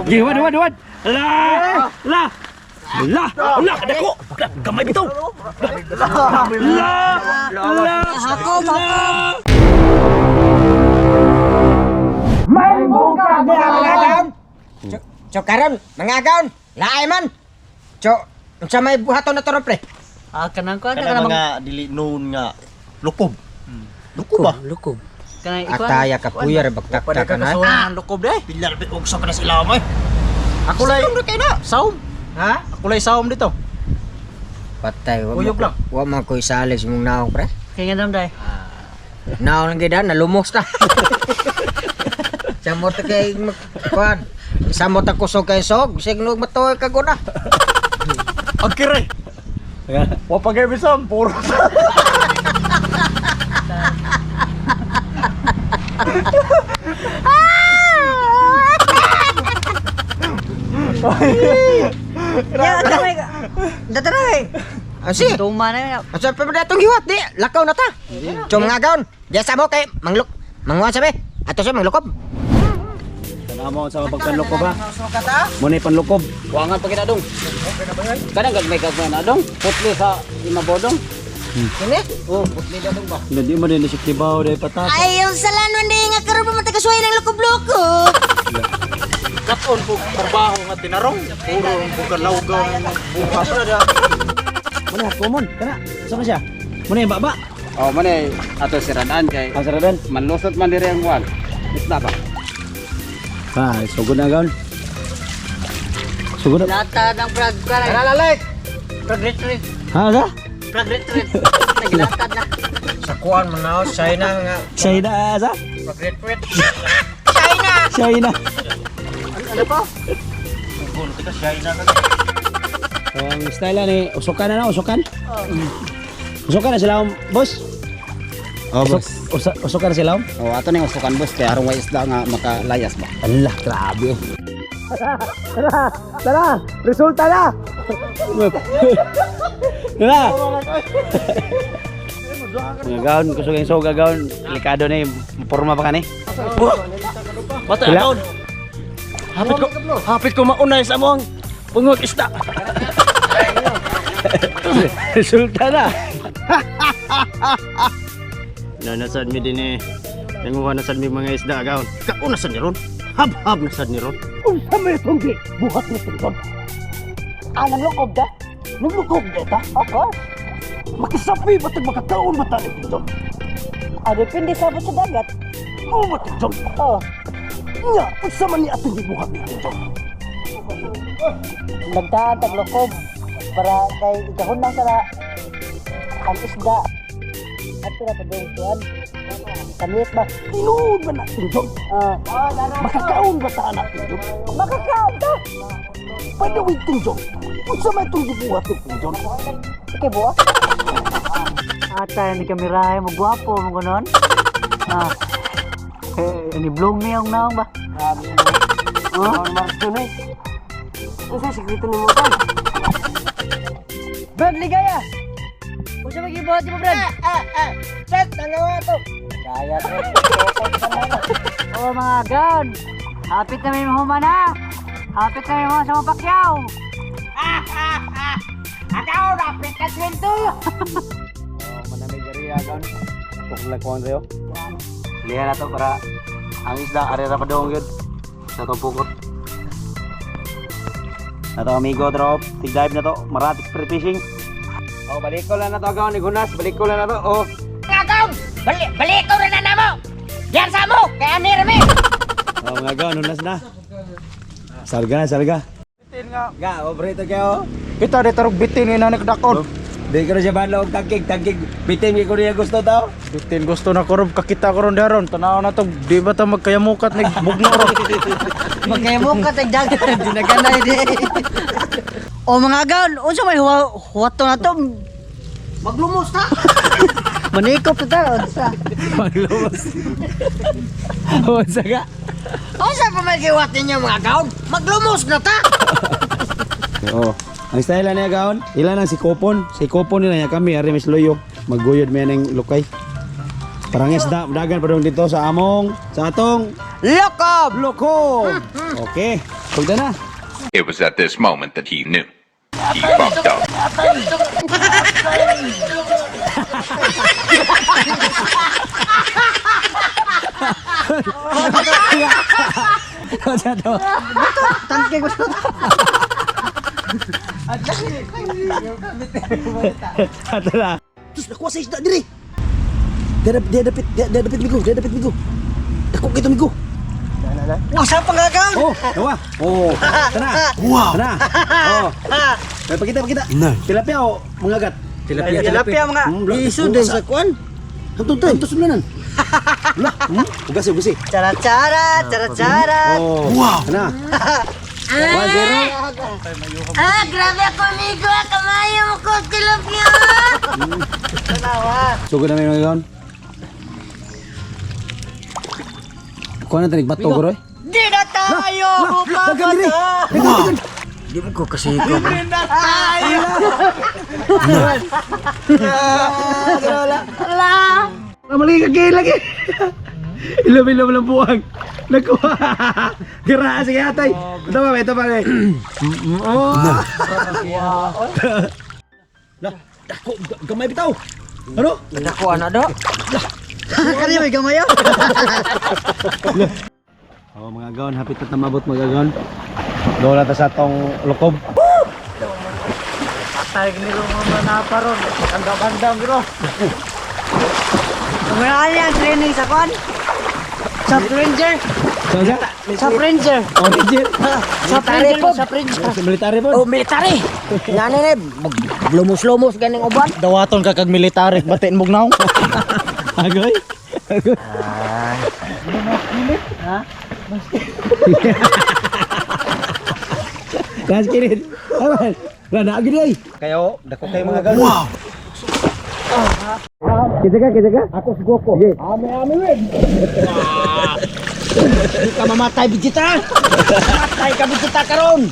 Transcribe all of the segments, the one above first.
Gi, wad, wad, wad. La! La! La! La! Dako! Gamay bitaw! La! La! Hakom, hakom. Mga gaon. So karon, mga gaon, laay man. So, unsa may buhaton na to ron, pre? Ah, kanang kuan Kana kanang mga dili known nga lukob. Lukob ba? Lukob. Kanang ikuan. Ataya ka puya ra bagtakta ka na. Lukob day. Pilar bit og sa pa na sila mo. Ako lay saum. Ha? Ako lay saum dito. Patay, wa Uyog mo. lang. Wa man ko isali sa imong naong, pre. Kaya nga day. Naong lang gid nalumos ta. Samot ta kay kuan. Samot ta kusog kay sog, signog matuoy ka guna. Ang kire. Wa pa gay bisam puro. Ya, kamay. Dataray. Asi. Tuma na. Asa pa ba datong giwat di? Lakaw na ta. So mga gaon, diya sa mo kay mangluk manguan sabi. Ato sa manglukob. Tanaw mo sa pagpanlukob ha. Muna yung panlukob. Kuangan pa kita dong. Kanang gagmay gagmay na dong. Putli sa imabodong. Kini? Oh, putli na dong ba? Hindi mo din si Kibaw dahil patas. Ay, yung salanon di nga karon pa matakasuhay ng lukob-lukob. Katon po trabaho nga tinarong. Puro bukan lawgaw nga bukas. Muna, common. Kana, saan ka siya? Muna yung baba. Oh, man eh ato siradan kay Ang saradan. manlusot man diri ang kuan. Isda ba? Ah, sugod na gaon. Sugod na. Lata ng prag kanang. Lalalik. Prag retreat. Ha, sa? Prag retreat. Naglatad na. Sa kuan man na China nga China, sa? pag-retreat. China. Ano po? Ugol tika China ka. Ang style ni usukan na na, usukan. Usukan na sila, boss. Oh, boss. Usukan na sila. Oh, ato ning usukan boss kay aron way isda nga makalayas ba. Allah, grabe. Tara, tara, resulta na. Tara. Mga gaon, kusog yung soga gaon, delikado na yung porma pa ka ni. Bata Wala. gaon. Hapit ko maunay sa among pungog isda. Resulta na. Nanasad mi din eh. Nanguha na sad mi mga isda gaon. Kauna sad ni ron. Hab-hab na sad ni ron. Unsa may itong buhat ni Tington? Ah, nanglukob da? Naglukob ta? Of course. Makisapi ba tag makakaon ba ta ni Tington? Ah, depende sa sa dagat. O ba Tington? Oh, Nya, unsa man ni atong gibuhat ni Tington? nagdaan taglukob para kay igahon na sala ang isda. At pila pa doon kuan. Kamit ba? Tinuod ba na Tington? Ah, Makakaon ba ta na Tington? makakaon ta. By the way, Tington, unsa man itong gibuhat ni Tington? Okay, buwa. Ata, ni kamerahe mo gwapo mo ganon. Ah. Eh, ni blong niya ang naong ba? Oh, Marco ni. Unsa sekreto nimo kan? Brad ligaya. Unsa may gibuhat nimo, Brad? Ah, Set, tangawa to. Kaya pre. Oh, mga gaon. Hapit na may mahuman na. Hapit na may mahuman sa mga pakyaw. Akaw na pikas winto. Oh, manamig ari agaw. Pukla ko ang reyo. Liha na to para ang isda ari ra pa dong gyud sa tong pukot. Na to amigo drop, tig dive na to, maratik pre fishing. Oh, balik ko lang na to agaw ni Gunas, balik ko lang na to. Oh. Mga gaon, balik balik ko rin na namo. Diyan sa mo, kay ani rami. Oh, mga gaw, nunas na. Salga na, salga. Ga, operator kayo. Kita di tarog bitin nga nakdakon. Di ko na siya banlaw og tagkig, tagkig. Bitin kay ko niya gusto tao. Bitin gusto na kurob kakita ko ron daron. Tanaw na to, di ba ta magkayamukat ni bugno ron. Magkayamo ka tag dagat dinaganay di. O mga gaon, unsa may huwa huwato na to? Maglumos ta. Manikop na ta unsa. Maglumos. Unsa ka? Unsa pa may giwat ninyo mga gaon? Maglumos na ta. Oo. Ang style niya gaon, ilan ang si Kopon. Si Kopon nila niya kami ari Miss Loyo. Magguyod may ning lukay. Parang isda, dagan pa dito sa among, sa atong Lokob! lokob. Okay, pagda na. It was at this moment that he knew. He fucked up. Tangke ko sa Ato na. Sus, nakuha sa isda diri. Dia dia dapit, dia dia dapit migo, dia dapit migo. Dako kito migo. Wah, sa pangagaw! Oh, nawa. Oh, tara. Wow. Tara. Oh. Ay, pakita, pakita. Tilapia o mga agat? Tilapia, tilapia mga. Iso din sa kuan. Hantong tayo, hantong sulanan. Lah, ugasi, ugasi. Cara cara, cara cara. Oh. Wow. Tara. 1-0. Ah, grabe ako, amigo. Kamayo mo ko, tilapia. Sugod na may mga gaon. Kuha na tanig bato guro eh. Di na tayo Dagan diri. Dagan, dagan. Di mo ko kasi ko. Mali ka kay lagi. Ilom-ilom lang buwag. Nakuha. Dira sige atay. Ito pa, ito pa. Oh. Lah, dako gamay bitaw. Ano? Dako ana do. Kani may gamay ah. Oh, mga gaon, hapit na mabot mga gaon. Doon na ta sa atong lukob. Patay gini ko mga naparon. Kandang-kandang bro. Mga yan training sa kwan. Sa Ranger. Sa sa? Sa Ranger. Oh, Ranger. Sa Ranger po. Sa Ranger. Sa military po. Oh, military. Ngani ni lumos-lumos ganing uban. Dawaton ka kag military, batiin mo naong. Agoy. Agoy. Last kilit. Aman. Wala na agad ay. Kayo, dako kayo mga gaon. Wow. Kita ka, kita ka? Ako si Goku. Sige. Di ka mamatay bijita. Matay ka bijita karon.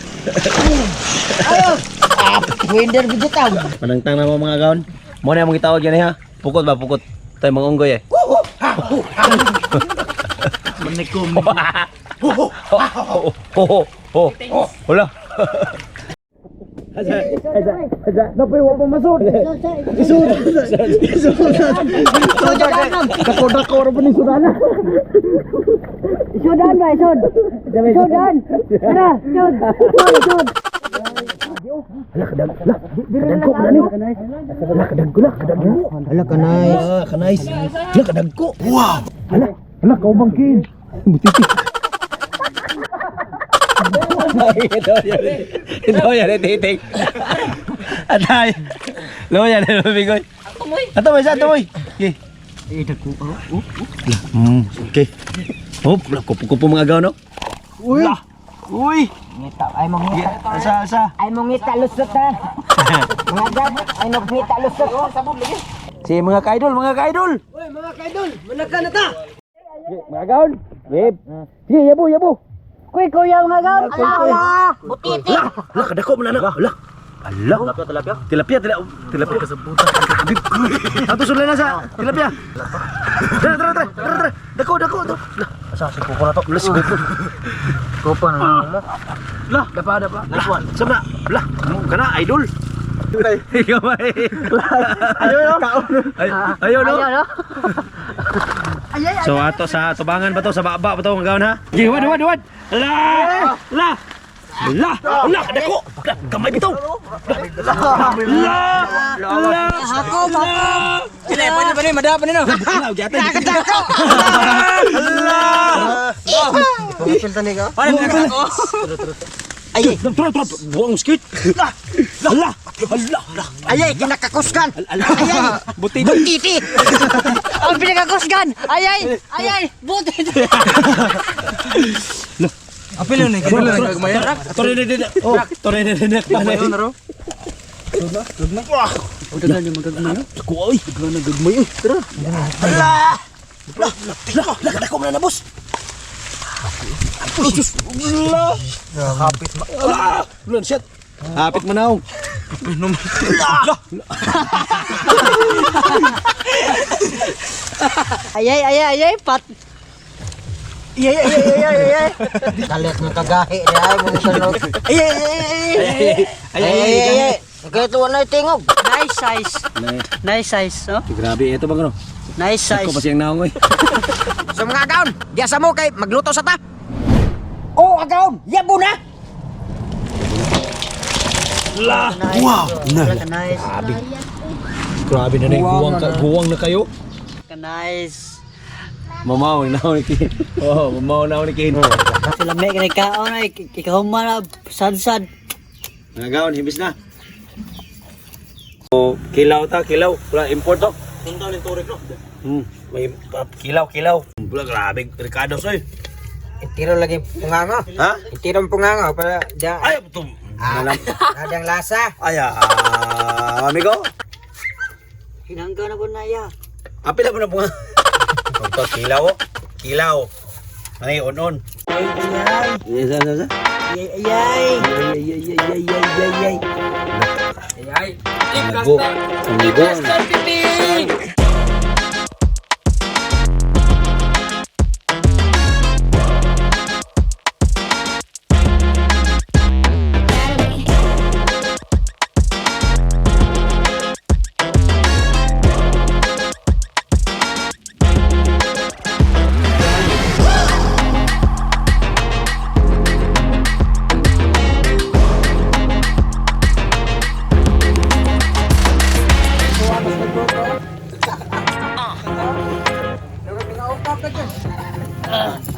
Ayo. Ah, winder bijita. Panangtang na mo mga gaon. Mo na among gitawag yan ha. Pukot ba pukot? Tayo mga unggoy eh. Manikom. Ho ho ho. Wala. Napoy wa pa masud. Isud. Isud. Dako dako ra pa ni sudana. Isudan ba, isud? Isudan. Tara, isud. Isud, isud. Kadagko na ni. Ala kadagko na, kadagko. Hala ka nice. Ah, kanais. Ala kadagko. Wow. Ala, ala kaubang kin. Butiti. Ito yan, titik. Atay. Lo yan, lo bigoy. Ato mo, ato mo. Okay. Eh, dagko pa. Oh. Okay. Oh, kupo-kupo mga gaw, no? Uy. Uy. Ngita ay mong ngita. Asa, asa. Ay mong ngita lusot ha. Mga gab, ay mong ngita lusot. Si mga ka-idol, mga ka-idol. Uy, mga ka-idol, manaka na ta. Mga gaon. Yep. Sige, yabo, yabo. Kuy, kuya mga gaon. Ala, butiti. Lah, kadako man anak. Lah. Ala. Tilapia, tilapia. Tilapia, tilapia. Kasabutan. Ato sula na sa tilapia. Tara, tara, tara, tara, tara. Dako, dako, dako. Lah, asa si kuko na to? Lah, si kuko. Kupo na mo. Lah, dapa, dapa. Nice one. Sama. Lah, kana idol. Ikaw ba? Ayo no. Ayo no. Ayaw, no? So ato sa tubangan ba to sa baba ba to ang gawon ha? Sige, wad wad wad. La! La! La! La! Dako! Gamay bitaw. La! La! Hakom, hakom. Dili, pwede pa ni, madapa ni no. La! Ugatan. La! Ay, Tara, tara, buang skit. La! La! La! La! ay, ay, kinakakusgan. Ay, ay, Buti. butiti. Ang pinakakusgan. Ay, ay, ay, ay. Buti. Tore ne ne. Oh, tore ne ne ne. Ko oy, gana gagmay oy. Tara. La! La! La! La kadako man na boss. La! Hapit ma. La! Shit. Hapit mo na. La! Ayay, ayay, ayay, pat. Ayay, ayay, ayay, ayay. Kalit mo kagahi di ay mo sunod. Ayay, ayay, ayay. Ay ay ay. Kahit wala tingog. Nice size. Nice size, oh. Grabe, ito bang ano? Nice size. Ako pa siyang naong, oy. So mga agaon, diya sa mo kay magluto sa ta. Oh, agaon, yabo na. Wow. Nice. Nice. Grabe na na, guwang, ka, guwang na kayo. Nice. Mamaw, naong ni Kin. Oh, mamaw naong ni Kin. Sila may kinakaon ay ikaw man sad-sad. Mga gaon, himbis na. Oh, kilaw ta, kilaw. Wala, import to. Punta ni Turek, no? May kilaw, kilaw. Wala, grabe, Ricardo, soy. Intiro lagi punganga. Ha? Intiro punganga para ja. Ay, ito. Ah, nadang lasa. Ay, amigo. Hinangga na po na iya. Apila mo na po nga. Ito, kilaw, oh. Kilaw. Ay, on-on. Ayay, Isa, isa, isa. ayay, ayay. Ay, ay, ay, ay, ay, ay, ay. Ay, Amigo. Amigo.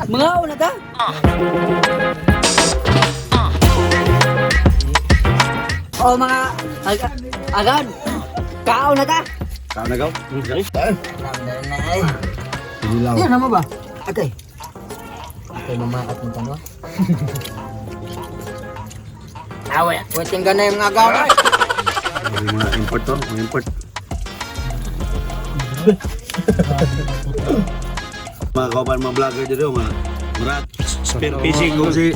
Mga una ta? Oh mga agan. Kaon na ta. Kao na gaw. Ay. Kilaw. Yan mo ba? Okay. Okay, mamakat ng tanong. Awe, pwede ka na yung mga agaon. ay. May mga import to, mga import. Mga kauban, mga vlogger dito, mga murat. Spear fishing kung si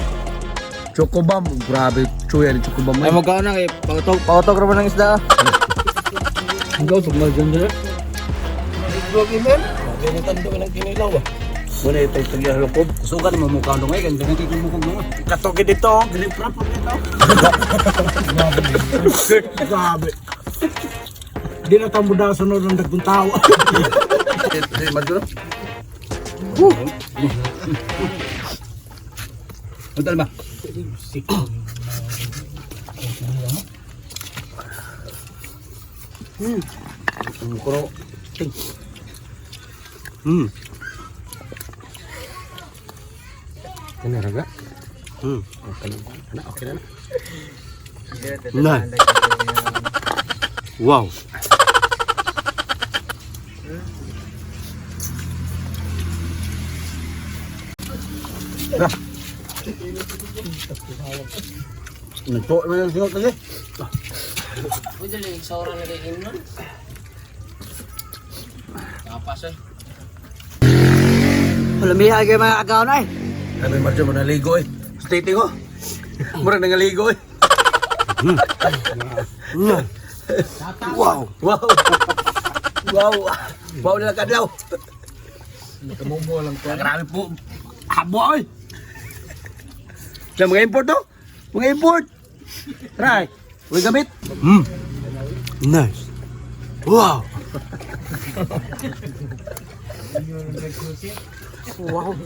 Chocobam, grabe, chuya ni Chocobam. Ay magkaon na kay pangutog, pangutog ra ba ng isda? Ang gaw, tugmal dyan dyan. Muna ito yung tagyalokop. Sugan mo mukha dong ay ganyan kay kumukog mo. Katogi dito, grip rap dito. Grabe. Di na tambo daw sunod ng dagkong tao. Hotel ba? Kuro. Kena raga. Okay na. Okay na. Nice. Wow. Nagpo man ang singot kasi. Pwede lang sa na kay imnon. Tapas eh. Palamiha kay mga agaon ay. Ano yung Marjo mo naligo eh. State ko. Mura nangaligo eh. Wow. Wow. Wow. Wow na lang kadlaw. Grabe po. Habo oy. Sa mga import to? Mga import. Try. Uy gamit. Nice. Wow. Wow.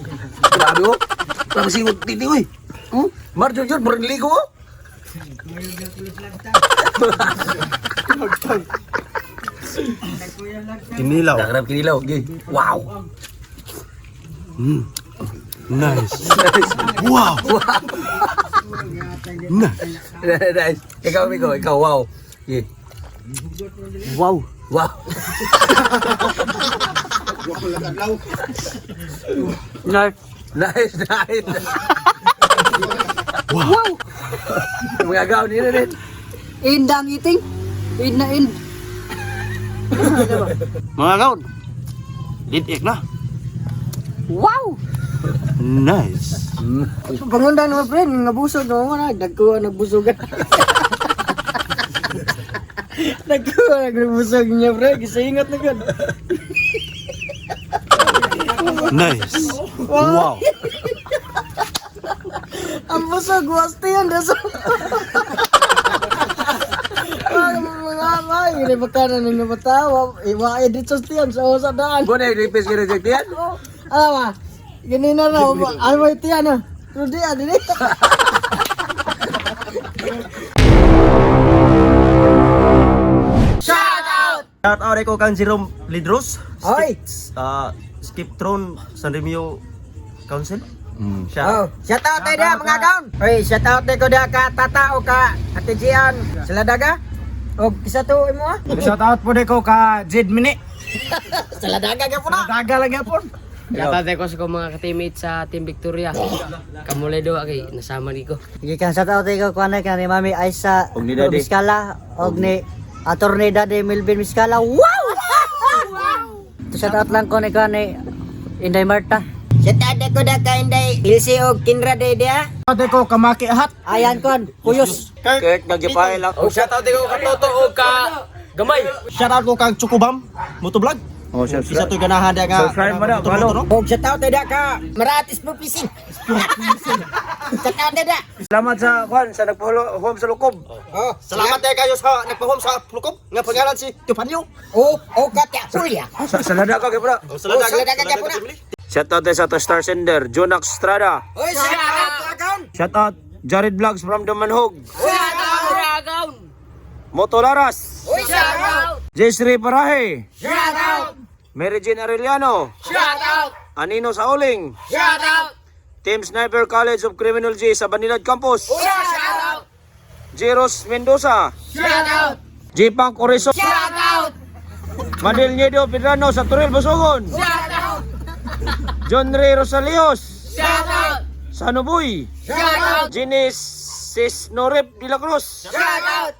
Grabe oh. Grabe singot titi oy. Hmm? Marjo yun, mura naligo oh. Kinilaw. Grabe kinilaw. Okay. Wow. Nice. Wow. Nice. Nice. Ikaw, amigo. Ikaw, wow. Okay. Wow. Wow. Nice. Nice, nice. Wow. Mga agaw nila rin. Indang eating. In na in. Mga kaon. Litik na. Wow. Nice. Pangunda naman friend, nga busog no na dagko nagbusogan. Dagko nagbusog niya pre, gisingot na gud. Nice. Wow. Ang busog, waste yan. Daso. Mga mga, hindi ba ka na ninyo matawa? Iwa edit sa tiyan sa usa daan. Buwan ay ripis reject yan. Alam ba? Ganina na, ano ba ito yan ah? Pero di ah, dili. Shout out ko kang Jerome Lidros. Oy. Skip Throne San Remio Council. Siya. Oh, shout out tayo diha mga kaon. Oy, shout out tayo ko diha ka Tata o ka Ate Gian Saladaga. Og isa to imo ah. Shout out po ko ka Jed Mini. Saladaga gyapon na. Daga lang yapon. Dapat ko sa kong mga ka-teammate sa Team Victoria. Kamulay do kay nasama ni ko. Gikan sa tao tayo ko kuan ni Mami Aisa Og ni Daddy. Miskala og ni Attorney Daddy Melvin Miskala. Wow! To shout out lang ko ni kuan ni Inday Marta. Shout out ko diha ka Inday Ilse og Kinra day diha. Shout out ko kamaki hat. Ayan kuan, kuyos. Kek nagyapay lang. Shout out ko ka Toto o ka Gamay. Shout out ko kang Chukubam Motovlog. Oh, Isa to'y ganahan diya nga. Subscribe mo na, follow. no? Og shout out tayo diha ka Maratis Pupising. Shout out tayo diha. Salamat sa kwan sa nagpahom sa lukob. Oh, Salamat tayo kayo sa nagpahom sa Lukob nga pangalan si Tupanyo. Oh, oh ka ta Julia. Sa salada ka gyud. Oh, saladaga. Saladaga gyapon na. Shout out tayo sa to Star Sender, Jonax Estrada. Oy, shout out kaon. Shout out Jared Vlogs from Dumanhog. Motolaras. Oy, shout out. Jesri Parahe. Shout out. Mary Jane Arellano. Shout out. Anino Saoling. Shout out. Team Sniper College of Criminology sa Banilad Campus. Shout out. Jeros Mendoza. Shout out. J-Punk Orizo. Shout out. Manil Niedo Pedrano sa Turil, Bosogon. Shout out. John Ray Rosalios. Shout out. Sanuboy. Shout out. Ginis Cisnorep de la Cruz. Shout out.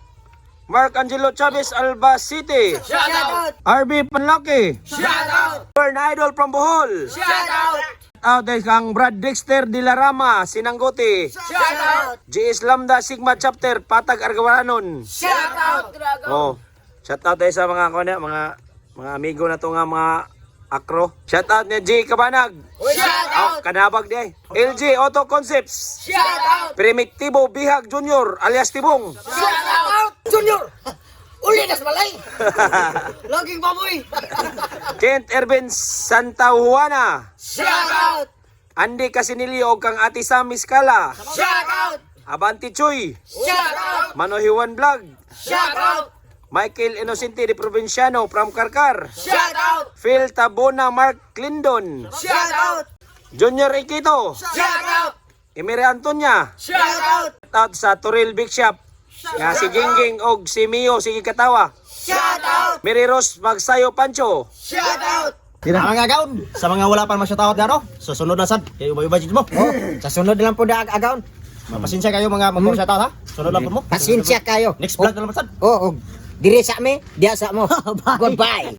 Mark Angelo Chavez Albacete. Shout out. RB Panlaki. Shout out. Burn Idol from Bohol. Shout out. Out ay kang Brad Dexter de la Rama, Sinanggote. Shout out. GS Lambda Sigma Chapter, Patag Argawaranon. Shout out. Oh. Shout out tayo sa mga kunya, mga amigo na to nga mga akro. Shout out ni G Kabanag. Shout Oh, kanabag di ay. LG Auto Concepts. Shout out. Primitivo Bihag Jr. alias Tibong. Shout out. Junior. Uli nas malay. Loging baboy. Kent Ervin Santa Juana. Shout out. Andy Casinilio og kang Ate Sam Iskala. Shout out. Abanti Chuy. Shout out. Manohiwan Vlog. Shout out. Michael Innocente de Provinciano from Karkar. Shout out. Phil Tabona Mark Clindon. Shout out. Junior Iquito. Shout out. Emire Antonia. Shout out. Out sa Toril Big Shop. Nga si Gingging og si Mio sige katawa. Shout out. Mary Rose Magsayo Pancho. Shout out. Mga agaon, sa mga wala pa ma-shoutout na no, susunod na sad kay ubay-ubay jud mo. Oh, sa sunod lang po da agaon. Mapasensya kayo mga mag-shoutout ha. Sunod lang po mo. Pasensya kayo. Next vlog na lang sad. Oh, oh. Dire sa mi, diya sa mo. Goodbye.